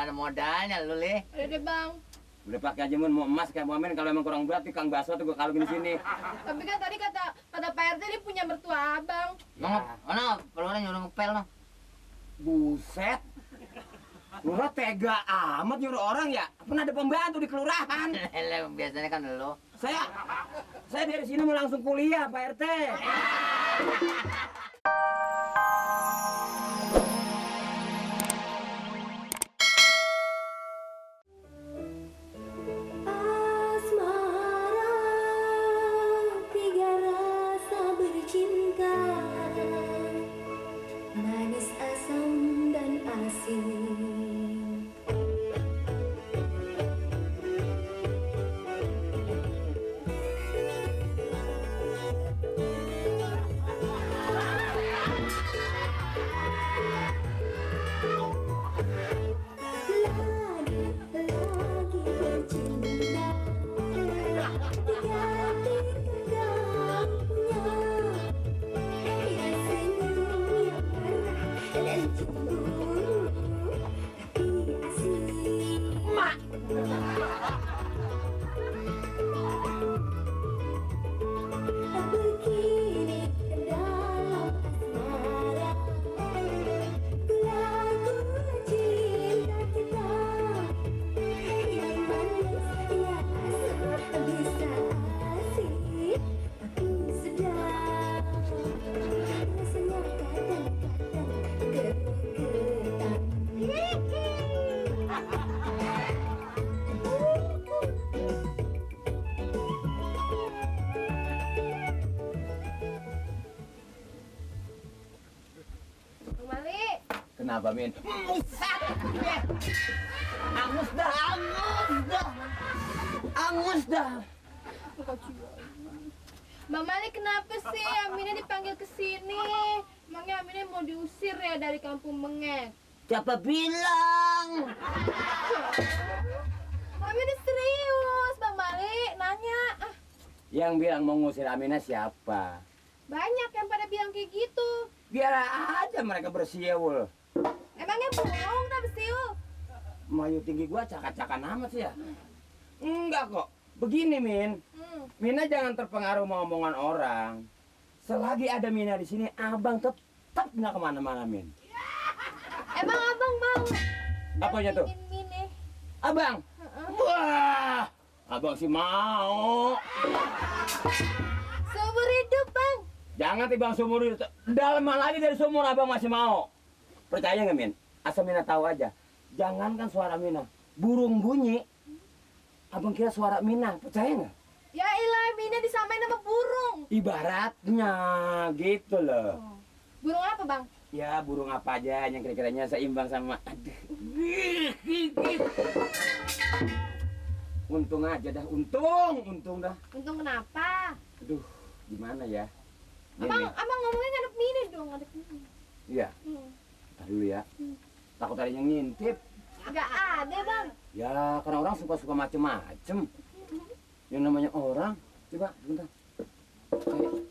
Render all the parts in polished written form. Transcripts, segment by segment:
mana modalnya lu, Le? Udah deh bang. Udah pakai aja mau emas kayak momen, kalau emang kurang berat Kang Baso tuh gue kalungin sini. Tapi kan tadi kata Pak RT dia punya mertua abang. Mana peluang nyuruh ngepel no? Buset. Lurah tega amat nyuruh orang ya. Pernah ada pembantu di kelurahan. Biasanya kan lo. Saya dari sini mau langsung kuliah, Pak RT. Manis, asam, dan asin. Lagi bercinta, tiga hati kedapnya. Yang senyum yang marah dan cemburu, tapi asing. Mak. Begini dalam asmara, lagu cinta kita yang manis, yang asam, bisa asing, tapi sedap. Rasanya kadang-kadang gregetan. Bang Mali. Kenapa, Min? Angus dah. Bang Mali kenapa sih Aminah dipanggil ke sini? Emangnya Aminah mau diusir ya dari kampung Mengek? Siapa bilang? Aminah serius, Bang Mali nanya. Yang bilang mau ngusir Aminah siapa? Banyak yang pada bilang kayak gitu. Biar aja mereka bersiul. Emangnya bohong tak besiu? Mayu tinggi gua cakak-cakan amat sih ya. Enggak kok. Begini, Min. Mina jangan terpengaruh sama omongan orang. Selagi ada Mina di sini, abang tetap nggak kemana-mana, Min. Emang abang mau? Apanya tuh? Mine. Abang? Wah, abang sih mau. Seumur hidup bang. Jangan timbang sumur itu. Dalaman lagi dari sumur abang masih mau. Percaya nggak, Min? Asal Mina tahu aja. Jangankan suara Mina, burung bunyi. Abang kira suara Mina, percaya nggak? Ya ilah, Mina disamain sama burung. Ibaratnya gitu loh. Burung apa bang? Ya burung apa aja yang kira-kiranya seimbang sama. Aduh. Untung aja dah, untung dah. Untung kenapa? Aduh, gimana ya? Abang ngomongnya ngadep Mina dong, ngadep Mina. Iya, ntar dulu ya. Takut ada yang ngintip. Gak ada bang. Ya, karena orang suka-suka macem-macem. Yang namanya orang, coba bentar.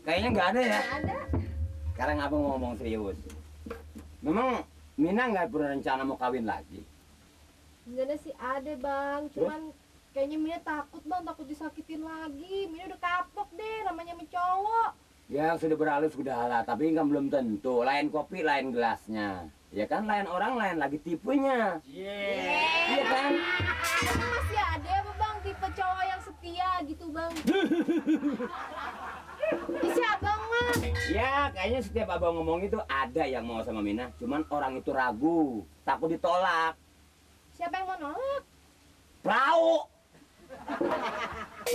Kayaknya nggak ada ya. Gak ada. Sekarang abang mau ngomong serius. Memang Mina nggak pernah rencana mau kawin lagi. Sebenarnya sih ada bang, cuman kayaknya Mina takut bang, takut disakitin lagi. Mina udah kapok deh, namanya cowok. Ya sudah berlalu sudah lah, tapi kan belum tentu. Lain kopi, lain gelasnya. Ya kan, lain orang, lain lagi tipenya. Iya kan? Emang masih ada apa bang tipe cowok yang setia gitu bang? Isi abang mah. Ya, kayaknya setiap abang ngomong itu ada yang mau sama Mina. Cuman orang itu ragu, takut ditolak. Siapa yang mau nolak? Perahu.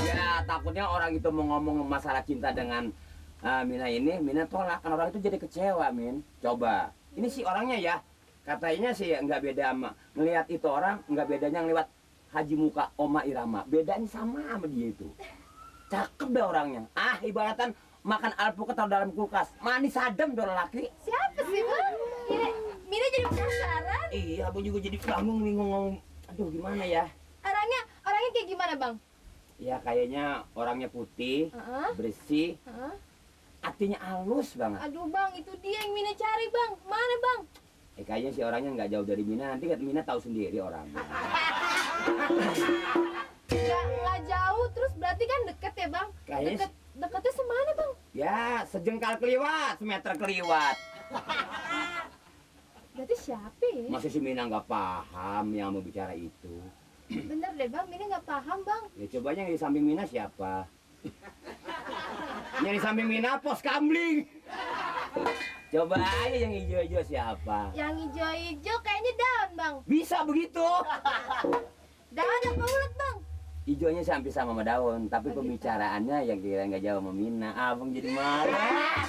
Ya, takutnya orang itu mau ngomong masalah cinta dengan Mina ini, Mina tolak. Kan orang itu jadi kecewa, Min. Coba. Ini sih orangnya ya, katanya sih nggak beda sama ngelihat itu orang, nggak bedanya ngelihat Haji Muka Oma Irama. Bedanya sama dia itu. Cakep deh orangnya. Ibaratan makan alpukat taruh dalam kulkas. Manis adem dong laki. Siapa sih bang? Mina jadi penasaran. Iya, abang juga jadi bingung. Aduh, gimana ya? Orangnya kayak gimana bang? Ya kayaknya orangnya putih, bersih, hatinya halus banget. Aduh bang, itu dia yang Mina cari bang. Mana bang? Kayaknya si orangnya nggak jauh dari Mina. Nanti kan Mina tahu sendiri orangnya. Nggak jauh, terus berarti kan deket ya bang? Kayaknya Deketnya semana bang? ya sejengkal keliwat, semeter keliwat. Berarti siapa ya? Masa si Mina nggak paham yang mau bicara itu? Bener deh bang, ini nggak paham bang. Ya cobanya yang di samping Mina siapa? Yang di samping Mina pos kamling. Coba aja yang hijau-hijau siapa? Yang hijau-hijau kayaknya daun bang. Bisa begitu? Daun apa ulet bang? Hijaunya sih hampir sama daun, tapi pembicaraannya yang kira nggak jauh sama Mina. Abang jadi marah.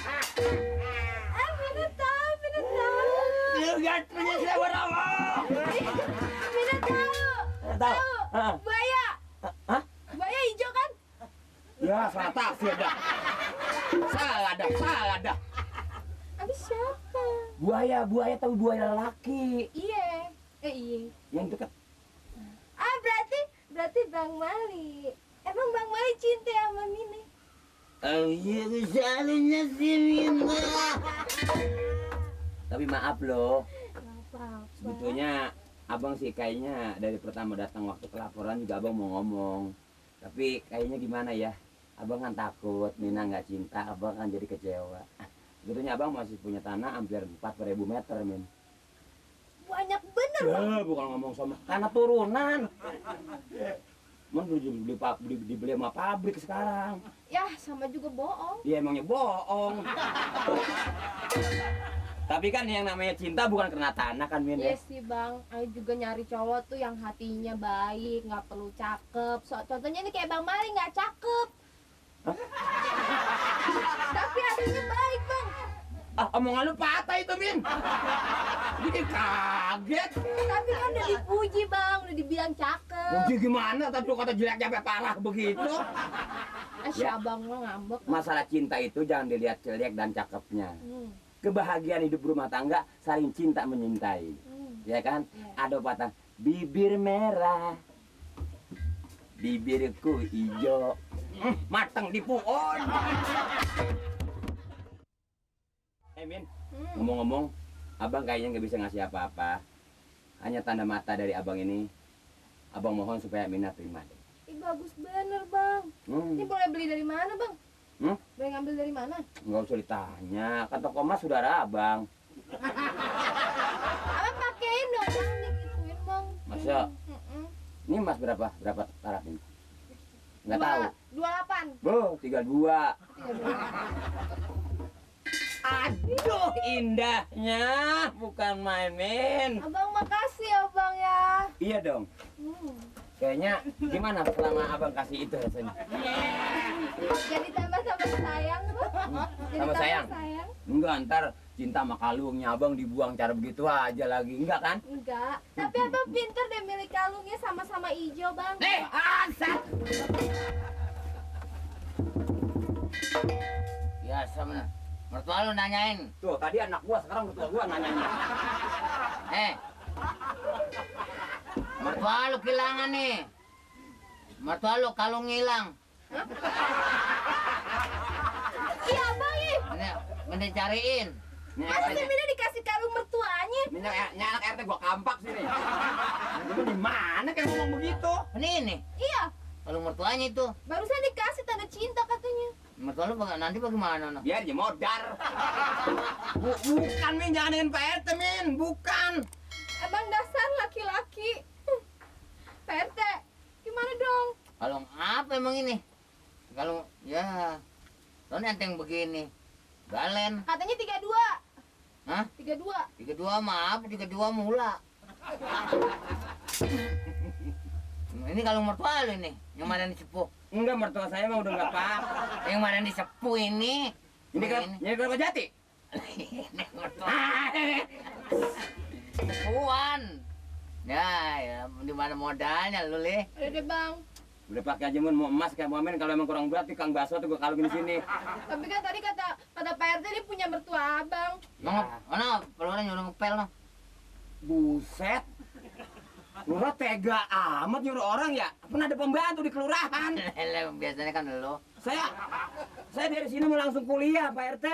Mina tahu, Mina tahu. Lihat punya siapa nama? Mina tahu. Tahu? Hah? Buaya. Hah? Buaya hijau kan? Ya salah tafsir dah. Salah dah. Habis siapa? Buaya tahu buaya lelaki. Iya. Iya. Yang dekat. Berarti Bang Mali. Emang Bang Mali cinta sama Mina? Oh iya, misalnya si Mina. Tapi maaf loh, Apa-apa. sebetulnya abang sih kayaknya dari pertama datang waktu pelaporan juga abang mau ngomong. Tapi kayaknya gimana ya, abang kan takut Mina nggak cinta, abang kan jadi kecewa. Sebetulnya abang masih punya tanah hampir 4.000 meter, Min. Banyak bener Bang. Ya, bukan ngomong sama tanah turunan. Mau dibeli sama pabrik sekarang. Ya sama juga bohong. Dia emangnya bohong. Tapi kan yang namanya cinta bukan karena tanah kan, Min. Iya sih Bang, aku juga nyari cowok tuh yang hatinya baik, nggak perlu cakep. Contohnya ini kayak Bang Mali nggak cakep. Tapi hatinya baik Bang. Omongan lu patah itu, Min. Bikin kaget. Tapi kan udah dipuji Bang, udah dibilang cakep. Mungkin gimana tapi lu kata jelek sampai parah begitu. Si abang mah ngambek. Masalah cinta itu jangan dilihat jelek dan cakepnya. Hmm. Kebahagiaan hidup berumah tangga saling cinta menyintai. Ya kan? Iya. Ada pepatah bibir merah, bibirku hijau, mateng di pohon. Min, ngomong-ngomong, abang kayaknya nggak bisa ngasih apa-apa. Hanya tanda mata dari abang ini. Abang mohon supaya Mina terima deh. Ih bagus bener Bang. Ini boleh beli dari mana Bang? Boleh ngambil dari mana? Nggak usah ditanya, kan toko emas saudara abang. Abang pakein dong Bang, digituin Bang. Masa? Ini emas berapa? Berapa karat ini? Nggak tahu. 28. Boh, 32. Aduh, indahnya bukan main-main. Abang makasih ya Bang ya. Iya dong. Kayaknya gimana selama abang kasih itu rasanya? Jadi tambah-tambah sayang Bang. Jadi Tambah sayang? sayang. Enggak, ntar cinta sama kalungnya abang dibuang cara begitu aja lagi. Enggak kan? Enggak. Tapi Abang pinter deh milih kalungnya sama-sama hijau Bang. Asat! Ya sama. Mertua lu nanyain. Tuh, tadi anak gua, sekarang mertua gua nanyanya. Mertua lu kehilangan nih. Mertua lu kalung hilang. Iya Bang ih. Ini cariin. Masa sih Mina dikasih kalung mertuanya? Mina anak RT gua kampak sini. Lu di mana kayak ngomong begitu? Ini. Iya. Kalung mertuanya itu. Barusan dikasih tanda cinta katanya. Mertua lu nanti bagaimana noh? Biar dia modar. Bukan, Min, jangan dengan Pak RT, Min, bukan. Abang dasar laki-laki. Pak RT, gimana dong? Kalung apa emang ini? Kalung ya. Lo yang begini. Galen. Katanya 32. Hah? 32. 32 maaf, 32 mula. Ini kalung mertua lu ini, yang mana disepuh. Enggak, mertua saya mah udah nggak apa-apa. Yang mana disepuh ini. Ini kan, ini Kelapa Jati. Ini mertua. Sepuhan. Ya, di mana modalnya lu, Le? Udah deh Bang. Udah pakai aja, Mun, mau emas kayak Momen, kalau emang kurang berat Kang Baso tuh gua kalungin di sini. Tapi kan tadi kata Pak RT dia punya mertua Abang. Mana peluang nyuruh ngepel noh. Buset. Lurah tega amat nyuruh orang ya. Pernah ada pembantu di kelurahan. Biasanya kan lo. Saya dari sini mau langsung kuliah, Pak RT.